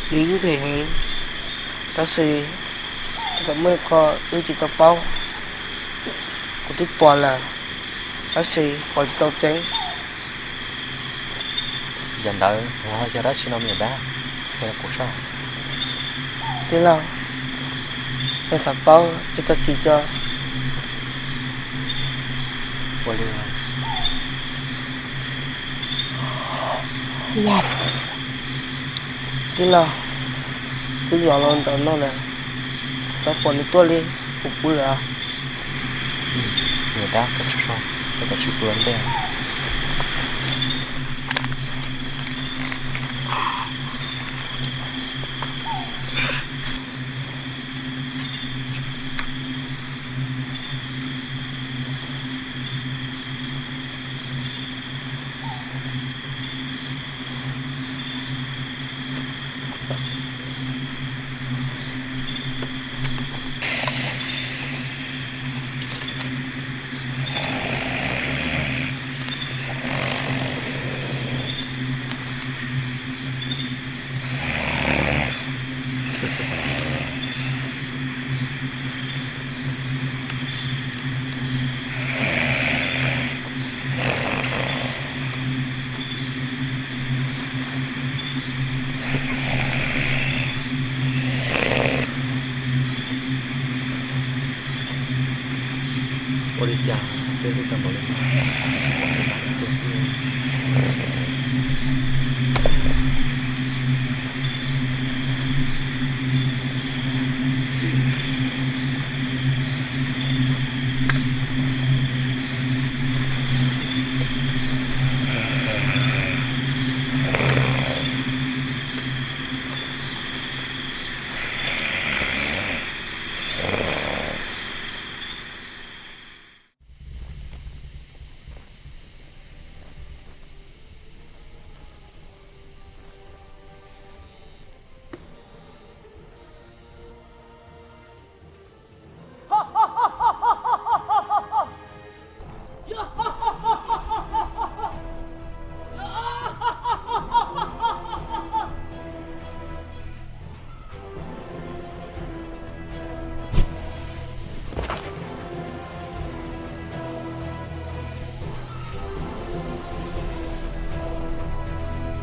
Nws yeej phem heev, tab sis thaum muaj qho wb tsis tau paub, kuv twb pom lawm, tab sis pom tsis tau tseeb. Yam ntawd yog dab tsi no me nyuam dab? Qhia kuv saib. Tij laug, nej xav paub ces tau tsis tso. Ua li. Tij laug, twb zov los ntawm no lawm, tau pom nws tuaj li kuv pw lawm. Niam dab, koj tsis so, koj tsis pw ua ntej. Ua li cas peb hlub tau npaum li no?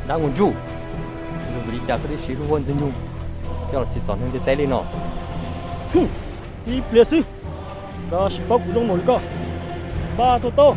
Dab Ntsuag Ntsuj, yog vim li cas koj thiaj siv lub huab ntxwg nyoog coj los tsim txom neeg ntiaj teb li no? Ib pliag xwb, koj sim paub kuv zoo npaum li koj, npaj tuaj tau.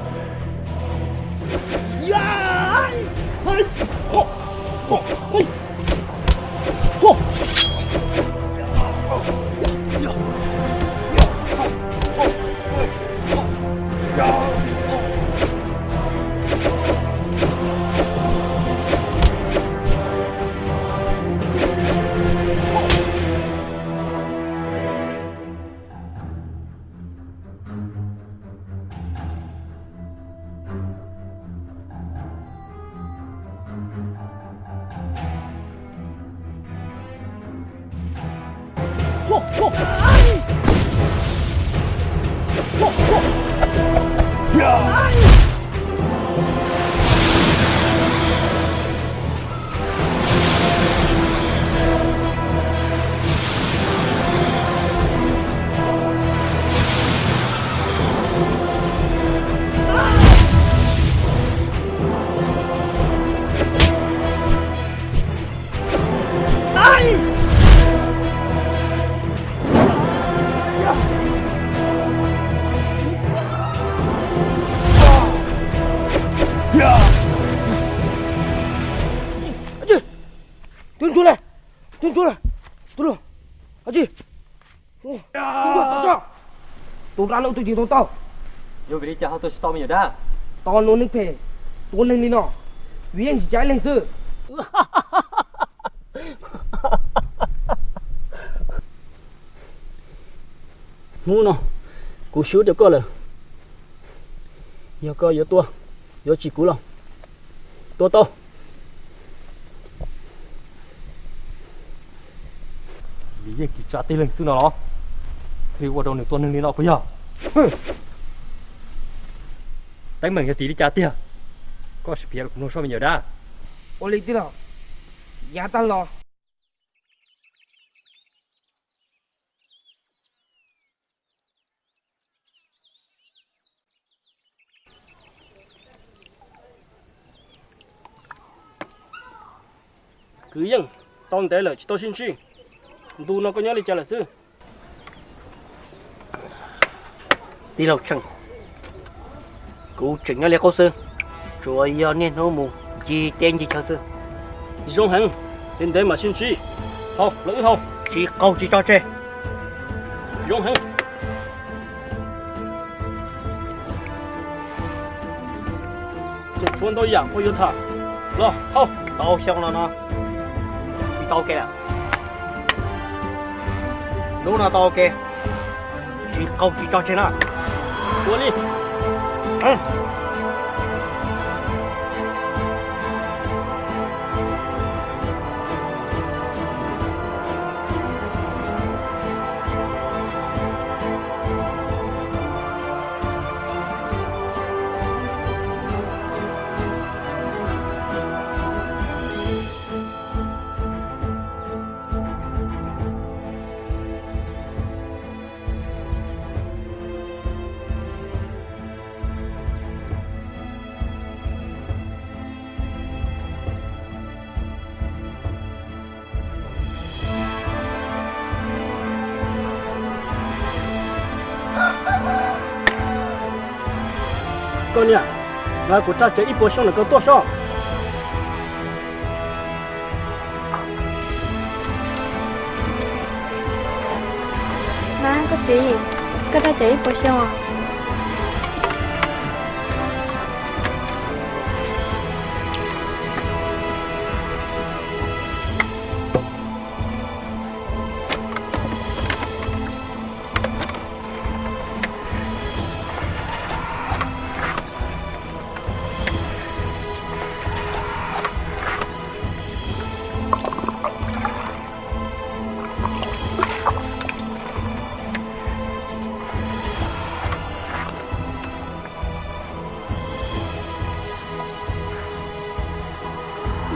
Tus ntsuag ne, tus ntsuag ne, tus ntsuag, tus ntsuag, tus dab no tus tsis tau tau. Yog vim li cas ho tua tsis tau me nyuam dab? Tos nws neeg phem tua neeg li no, vim yeej tsis caiv leeg xwb. Hnub no kuv swb rau koj lawm, yog koj yuav tua yuav tsis kuv los tua tau. Vim yeej tsis tsa tib leeg xwb no los thiaj li ua rau nws tua neeg li no puas yog? Teeb meem yog tim li cas tiag? Koj sim piav rau kuv mloog saib me nyuam dab. Ua li tij laug, yav tag los Kwv Yeej, tau ntev lawm tsis tau sib ntsib, ntu no koj nyob li cas lawm xwb? Tij laug Tsheej, kuv tseem nyob li qub xwb, tsuas yog niaj hnub mus ncig teb ncig chaw xwb. Zoo heev, ntev ntev mam sib ntsib. Haus los wb haus. Tsis qaug tsis tso tseg. Zoo heev. Tseem tshuav ntau yam uas yuav tham. Los haus. Tau xyoo los no tsis tau ua ke lawm. Hnub no tau ua ke, tsis qaug tsis tso tseg na. Ua li. Koj niam, mas kuv raj cawv ib puas xyoo ntawm koj tuaj sob. Mas koj txiv, koj raj cawv ib puas xyoo.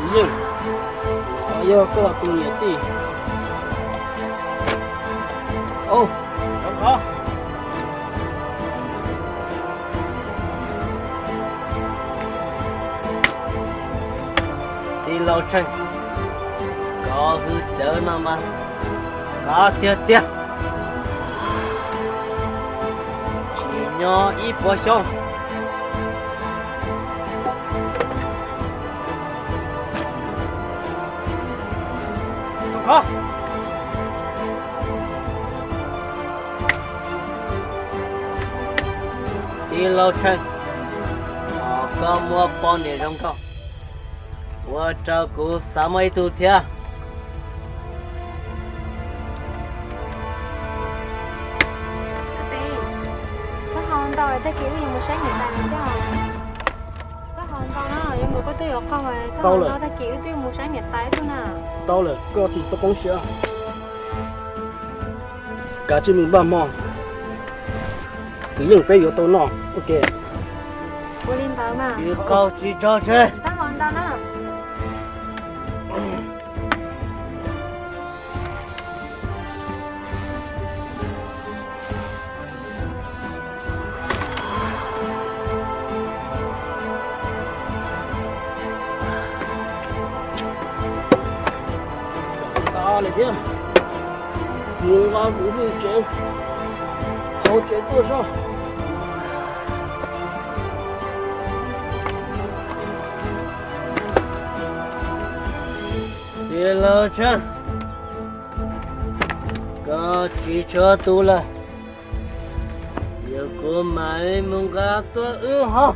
Kwv Yeej, yog koj tus niam tij. Tij laug Tsheej, koj hwj cawv no mas qab tiag tiag. Tsim nyog ib puas xyoo. Tij laug Tsheej, koj muaj poj niam zoo nkauj, ua rau kuv xav muaj ib tug thiab. Txhob hais ntau, tag kis wb yuav mus saib niam tais lawv thiab. Txhob hais ntau na, yuav mus koj twb yuav qaug, txhob hais ntau, tag kis wb twb mus saib niam tais xwb na. Tau lawm, koj tsis txhob poob siab. Kav tsij mus npaj hmo, kwv yeej peb yuav tau noj ua ke. Ua li ntawd mas. Tsis qaug tsis tso tseg. Txhob hais ntau na. Tau lawm thiab, mus nqa kuv hwj tsev hauv tsev tuaj sob. Tij laug Tsheej, koj tsis tshua tu lawm, cia kuv mam li mus nqa tuaj wb haus.